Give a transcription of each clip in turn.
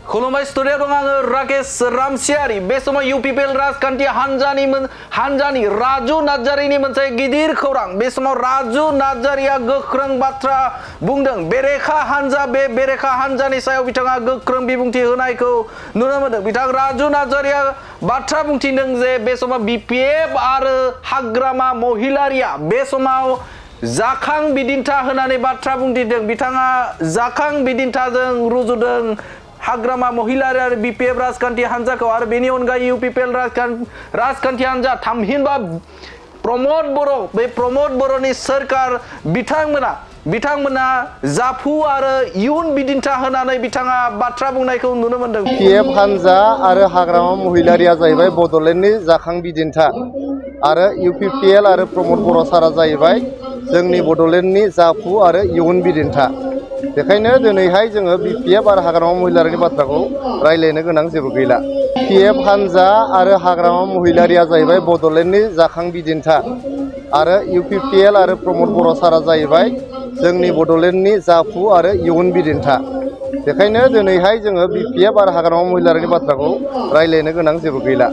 खुलुमबाय स्टुडियाव दं आङो राकेश रामसियारि बे समाव इउपिपिएल राजखान्थि हान्जानि राजु नार्जारिनि मोनसे गिदिर खौरां बे समाव राजु नार्जारिया गोख्रों बाथ्रा बुंदों बेरेखा हान्जा बे बेरेखा हान्जानि सायाव बिथाङा गोख्रों बिबुंथि होनायखौ नुनो मोनदों बिथां राजु नार्जारिया बाथ्रा बुंथिदों जे बे समाव बिपिएफ आरो हाग्रामा महिलारिया बे समाव जाखां बिदिन्था होनानै बाथ्रा बुंथिदों बिथाङा जाखां बिदिन्थाजों रुजुदों हाग्रामा महिलारि आरो बिपिएफ राजखान्थि हान्जाखौ आरो बेनि अनगायै इउपिपिएल राजखान्थि हान्जा थामहिनबा प्रमोद बर' बे प्रमोद बर'नि सोरखार बिथांमोना जाफु आरो इयुन बिदिन्था होनानै बिथाङा बाथ्रा बुंनायखौ नुनो मोनदों। बिपिएफ हान्जा आरो हाग्रामा महिलारिया जाहैबाय बड'लेण्डनि जाखां बिदिन्था आरो इउपिपिएल आरो प्रमोद बर' सारा जाहैबाय जोंनि बड'लेण्डनि जाफु आरो इयुन बिदिन्था। बेखायनो दिनैहाय जोङो बिपिएफ आरो हाग्रामा महिलारिनि बाथ्राखौ रायज्लायनो गोनां जेबो गैला। बिपिएफ हान्जा आरो हाग्रामा महिलारिया जाहैबाय बड'लेण्डनि जाखां बिदिन्था आरो इउपिपिएल आरो प्रमोद बर' सारा जाहैबाय जोंनि बड'लेण्डनि जाफु आरो इयुन बिदिन्था। बेखायनो दिनैहाय जोङो बिपिएफ आरो हाग्रामा महिलारिनि बाथ्राखौ रायज्लायनो गोनां जेबो गैला।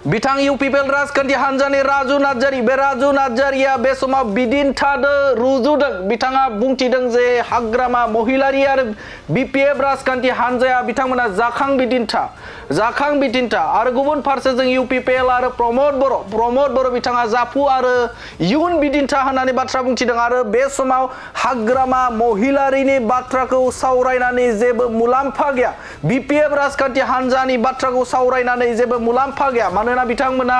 बिथां इउपिपिएल राजखान्थि हान्जानि राजु नार्जारि बे राजु नार्जारिया बे समाव बिदिन्थादो रुजुदों बिथाङा बुंथिदों जे हाग्रामा महिलारि आरो बिपिएफ राजखान्थि हान्जाया बिथांमोना जाखां बिदिन्था आरो गुबुन फारसेजों इउपिपिएल आरो प्रमोद बर' बिथाङा जाफु आरो इयुन बिदिन्था होननानै बाथ्रा बुंथिदों आरो बे समाव हाग्रामा महिलारिनि बाथ्राखौ सावरायनानै जेबो मुलाम्फा गैया बिपिएफ राजखान्थि हान्जानि बाथ्राखौ सावरायनानै जेबो मुलाम्फा गैया मानोना बिथांमोना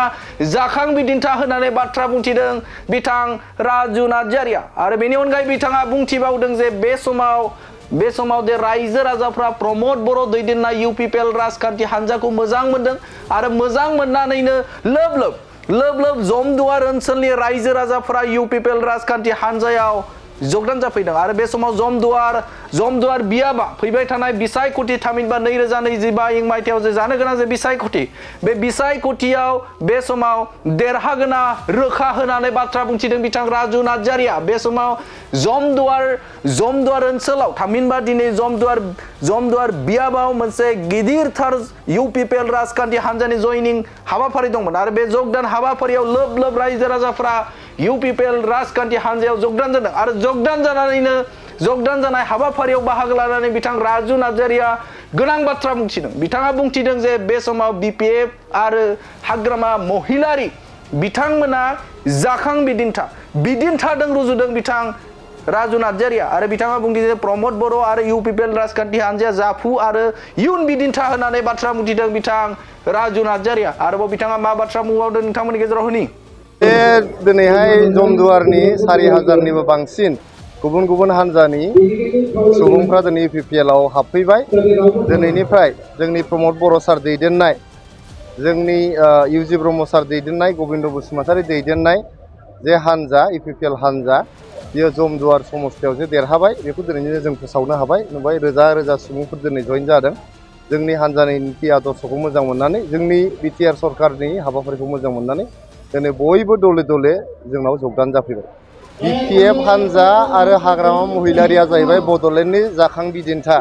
जाखां बिदिन्था होनानै बाथ्रा बुंथिदों बिथां राजु नार्जारिया आरो बेनि अनगायै बिथाङा बुंथिबावदों जे बे समाव दे रायजो राजाफ्रा प्रमोद बर' दैदेननाय इउपिपिएल राजखान्थि हान्जाखौ मोजां मोनदों आरो मोजां मोननानैनो लोब जमदुवार ओनसोलनि रायजो राजाफ्रा इउपिपिएल राजखान्थि हान्जायाव जगदान जाफैदों आरो बे समाव जमदुवार बियाबा फैबाय थानाय बिसायख'थि थामहिनबा 2025 मायथाइयाव जे जानो गोनां जे बिसायख'थि बे बिसायख'थियाव बे समाव देरहागोना रोखा होनानै बाथ्रा बुंथिदों बिथां राजु नार्जारिया बे समाव जमदुवार ओनसोलाव थामहिनबा दिनै जमदुवार बियाबाव मोनसे गिदिरथार इउपिपिएल राजखान्थि हान्जानि जयनिं हाबाफारि दंमोन आरो बे जगदान हाबाफारियाव लोब रायजो राजाफ्रा इउपिपिएल राजखान्थि हान्जायाव जगदान जादों आरो जगदान जानाय हाबाफारियाव बाहागो लानानै बिथां राजु नार्जारिया गोनां बाथ्रा बुंथिदों बिथाङा बुंथिदों जे बे समाव बिपिएफ आरो हाग्रामा महिलारि बिथांमोना जाखां बिदिन्थादों रुजुदों बिथां राजु नार्जारिया आरो बिथाङा बुंथिदों जे प्रमोद बर' आरो इउपिपिएल राजखान्थि हान्जाया जाफु आरो इयुन बिदिन्था होनानै बाथ्रा बुंथिदों बिथां राजु नार्जारिया आरोबाव बिथाङा मा बाथ्रा बुंबावदों नोंथांमोननि गेजेराव होनि दिनैहाय जमदुवारनि 4000निबो बांसिन गुबुन हान्जानि सुबुंफ्रा दिनै इउपिपिएलआव हाबफैबाय दिनैनिफ्राय जोंनि प्रमोद बर' सार दैदेननाय जोंनि इउजि ब्रह्म सार दैदेननाय गबिन्द बसुमतारी दैदेननाय जे हान्जा इउपिपिएल हान्जा बियो जमदुवार समस्थियाव जे देरहाबाय बेखौ दिनैनो जों फोसावनो हाबाय नुबाय रोजा सुबुंफोर दिनै जइन जादों जोंनि हान्जानि नीति आदर्शखौ मोजां मोननानै जोंनि बिटिआर सरकारनि हाबाफारिखौ मोजां मोननानै दिनै बयबो दले जोंनाव जगदान जाफैबाय। बिपिएफ हान्जा आरो हाग्रामा महिलारिया जाहैबाय बड'लेण्डनि जाखां बिदिन्था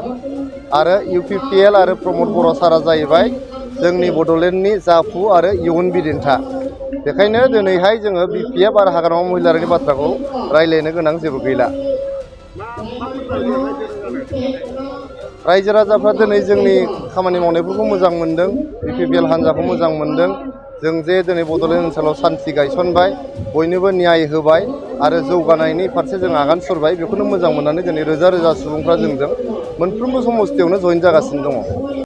आरो इउपिपिएल आरो प्रमोद बर' सारा जाहैबाय जोंनि बड'लेण्डनि जाफु आरो इयुन बिदिन्था। बेखायनो दिनैहाय जोङो बिपिएफ आरो हाग्रामा महिलारिनि बाथ्राखौ रायज्लायनो गोनां जेबो गैला। रायजो राजाफ्रा दिनै जोंनि खामानि मावनायफोरखौ मोजां मोनदों बिपिएल हान्जाखौ मोजां मोनदों जों जे दिनै बड'लेण्ड ओनसोलाव सान्थि गायसनबाय बयनोबो न्याय होबाय आरो जौगानायनि फारसे जों आगान सुरबाय बेखौनो मोजां मोननानै दिनै रोजा सुबुंफ्रा जोंजों मोनफ्रोमबो समस्थियावनो जइन जागासिनो दङ।